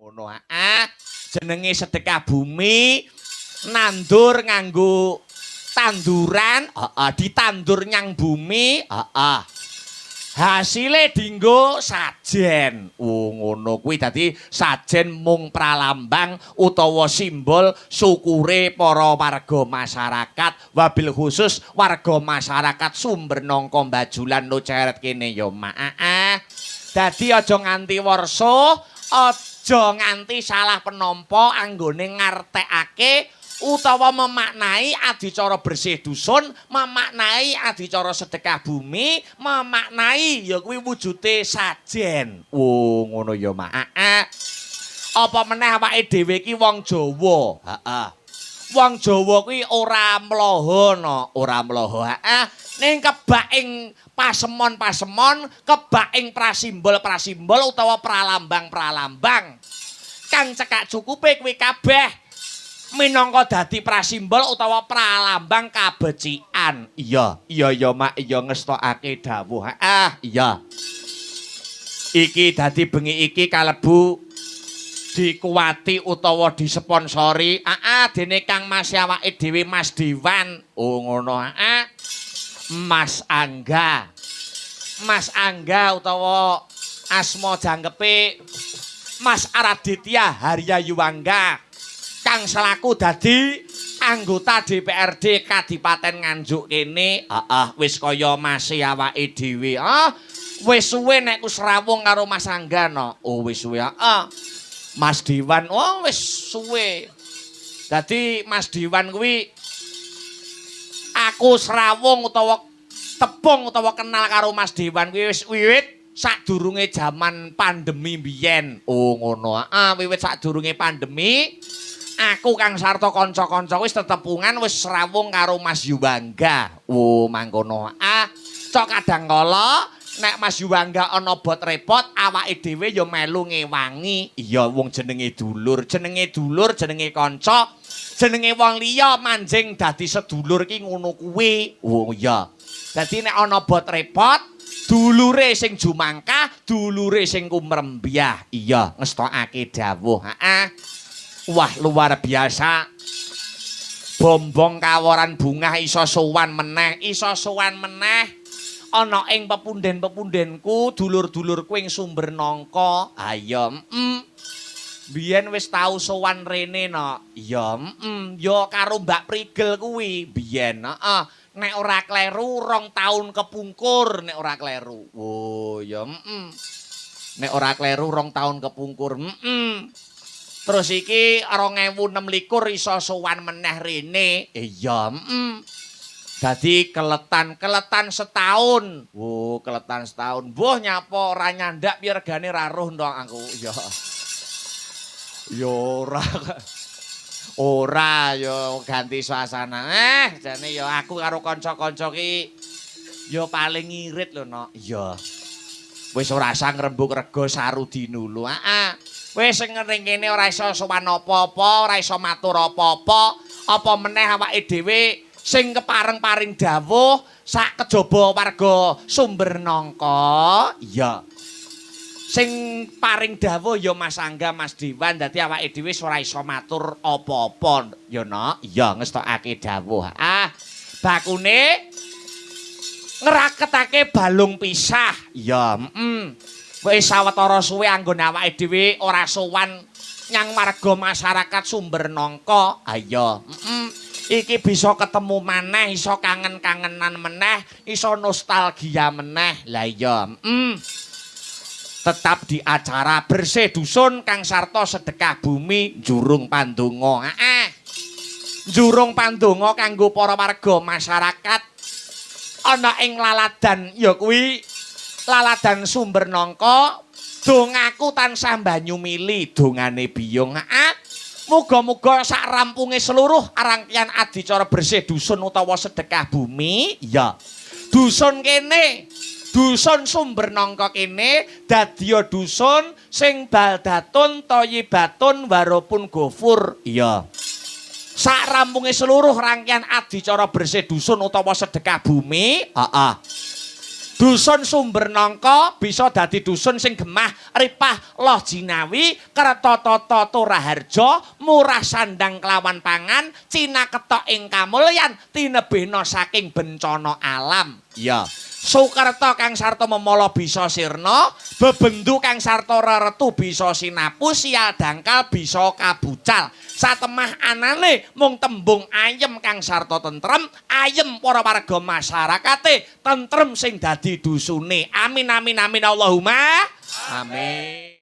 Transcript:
Ngono ah. Jenenge sedekah bumi nandur nganggo tanduran, heeh, ditandur nyang bumi, heeh. Hasile dinggo sajen. Oh, ngono kuwi dadi sajen mung pralambang utawa simbol syukure para warga masyarakat, wabil khusus warga masyarakat Sumber Nangka Bajulan Loceret kene ya, Mak. Ah. Dadi aja nganti warsa, aja nganti salah penampa anggone ngartekake utawa memaknai adicara bersih dusun, memaknai adicara sedekah bumi, memaknai ya kuwi wujude sajen. Oh, ngono ya, Mak. Ah. Apa meneh awake dhewe iki wong Jawa? Heeh. Wong Jawa kuwi ora mloho no, ora mloho. Heeh. Ning kebak ing pasemon-pasemon, kebak ing prasimbol-prasimbol utawa pralambang-pralambang. Kang cekak cukupe kuwi kabeh minangka dadi prasimbol utawa pralambang kabecikan. Iya, iya ya, Mak, iya ngestokake dawuh. Ah, iya. Iki dadi bengi iki kalebu dikuwati utawa disponsori. Ah, dene Kang Mas awake dhewe Mas Dewan. Oh, ngono. Ah. Mas Angga. Mas Angga utawa asma jangkepe Mas Araditya Harya Yuwangga kang selaku dadi anggota DPRD Kadipaten Nganjuk kene. Heeh, wis kaya mase awake dhewe. Ah, wis suwe nek ku srawung karo Mas Angga no. Oh, wis suwe. Heeh. Mas Dewan, oh wis suwe. Dadi Mas Dewan kuwi aku srawung utawa tepung utawa kenal karo Mas Dewan kuwi wis wiwit sadurunge jaman pandemi biyen. Oh, ngono. Ah, wiwit sadurunge pandemi aku kang sarta kanca-kanca wis tetepungan wis srawung karo Mas Yuwangga. Oh, mangkono. Ah, cok kadang kala nek Mas Yuwangga ana bot repot, awake dhewe ya melu ngewangi. Iya, wong jenenge dulur, jenenge dulur, jenenge kanca, jenenge wong liya manjing dadi sedulur ki ngono kuwi. Oh iya. Dadi nek ana bot repot, dulure sing jumangkah, dulure sing kumrembyah. Iya, ngestokake dawuh. Heeh. Wah, luar biasa. Bombong kaworan bungah iso sowan meneh, iso sowan meneh. Ana ing pepunden-pepundenku, dulur-dulurku ing Sumber Nangka. Ayo, Biyen wis tau sowan rene no. Iya, Ya karo Mbak Prigel kuwi biyen, heeh. Nek ora kleru 2 taun kepungkur nek ora kleru. Oh, ya, Nek ora kleru 2 taun kepungkur. Terus iki 2026 iso sowan meneh rene. Iya, Dadi keletan-keletan setahun. Wo, keletan setahun. Mbuh nyapa ora nyandak piye regane ra roh ndong aku. Ya. Ya ora. Ora ya ganti suasana. Jane ya aku karo kanca-kanca ki ya paling ngirit lho, Nok. Iya. Wis ora usah ngrembug rega sarudinulu. Heeh. Wis sing ning kene ora iso sowan apa-apa, ora iso matur apa-apa. Apa meneh awake dhewe sing kepareng paring dawuh sak kejaba warga Sumber Nangka. Iya. Sing paring dawuh ya Mas Angga, Mas Dewan, dadi awake dhewe ora iso matur apa-apa ya, Nok. Iya, ngestokake dawuh. Ah, bakune ngraketake balung pisah. Iya, Wis sawetara suwe anggone awake dhewe ora sowan nyang warga masyarakat Sumber Nangka. Ah iya, Iki bisa ketemu maneh, iso kangen-kangenan meneh, iso nostalgia meneh. Lah iya, Tetap di acara bersih dusun kang sarta sedekah bumi jurung pandonga. Heeh. Jurung pandonga kanggo para warga masyarakat ana ing laladan ya kuwi laladan Sumber Nangka. Dongaku tansah banyu mili dongane biyung. Heeh. Muga-muga sak rampunge seluruh rangkaian adicara bersih dusun utawa sedekah bumi, ya. Dusun kene, dusun Sumber Nangka kene dadiya dusun sing baldatun thayyibatun warupun gofur. Iya. Sak rampunge seluruh rangkaian adicara bersih dusun utawa sedekah bumi, heeh. Dusun Sumber Nangka bisa dadi dusun sing gemah ripah loh jinawi, kerta tata raharja, murah sandang kelawan pangan, cinaketok ing kamulyan, tinebihna saking bencana alam. Iya. Sukerta kang sarta memala bisa sirna, bebendu kang sarta reretu bisa sinapu, sial dangkal bisa kabucal. Satemah anane mung tembung ayem kang sarta tentrem, ayem para warga masyarakate, tentrem sing dadi dusune. Amin amin amin Allahumma amin.